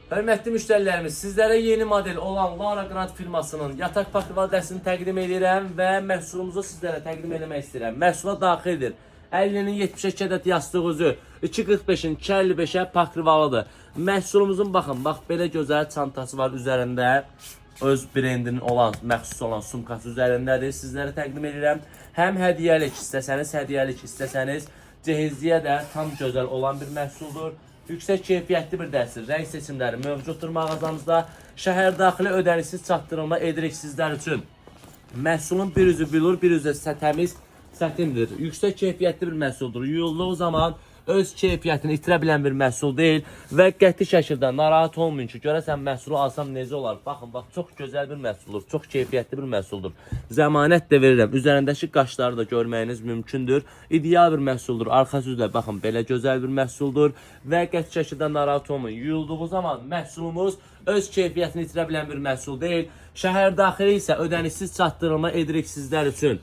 Hörmətli müştərilərimiz, sizlərə yeni model olan Lara Grand firmasının yataq pakrival dəstini təqdim edirəm və məhsulumuzu sizlərə təqdim eləmək istəyirəm. Məhsula daxildir. 50-nin 72 ədəd yastıq üzü, 2.45-in 2.55-ə pakrivalıdır. Məhsulumuzun baxın, bax belə gözəl çantası var üzərində. Öz brendinin olan, məxsus olan sumkası üzərindədir. Sizlərə təqdim edirəm. Həm hədiyyəlik istəsəniz, hədiyyəlik istəsəniz, cehizliyə də tam gözəl olan bir məhsuldur. Yüksək keyfiyyətli bir dəstir. Rəng seçimləri mövcuddur mağazamızda. Şəhər daxili ödənişsiz çatdırılma edirik sizlər üçün. Məhsulun bir üzü billur, bir üzü isə təmiz sətindir. Yüksək keyfiyyətli bir məhsuldur. Yuyulduğu zaman öz keyfiyyətini itirə bilən bir məhsul deyil və qəti şəkildə narahat olmayın ki, görəsən məhsulu alsam necə olar? Baxın, bax çox gözəl bir məhsuldur, çox keyfiyyətli bir məhsuldur. Zəmanət də verirəm. Üzərindəki qaşları da görməyiniz mümkündür. İdeal bir məhsuldur. Arxa üzdə baxın belə gözəl bir məhsuldur və qəti şəkildə narahat olmayın. Yuyulduğu zaman məhsulumuz öz keyfiyyətini itirə bilən bir məhsul deyil. Şəhər daxili isə ödənişsiz çatdırılma edirik sizlər üçün.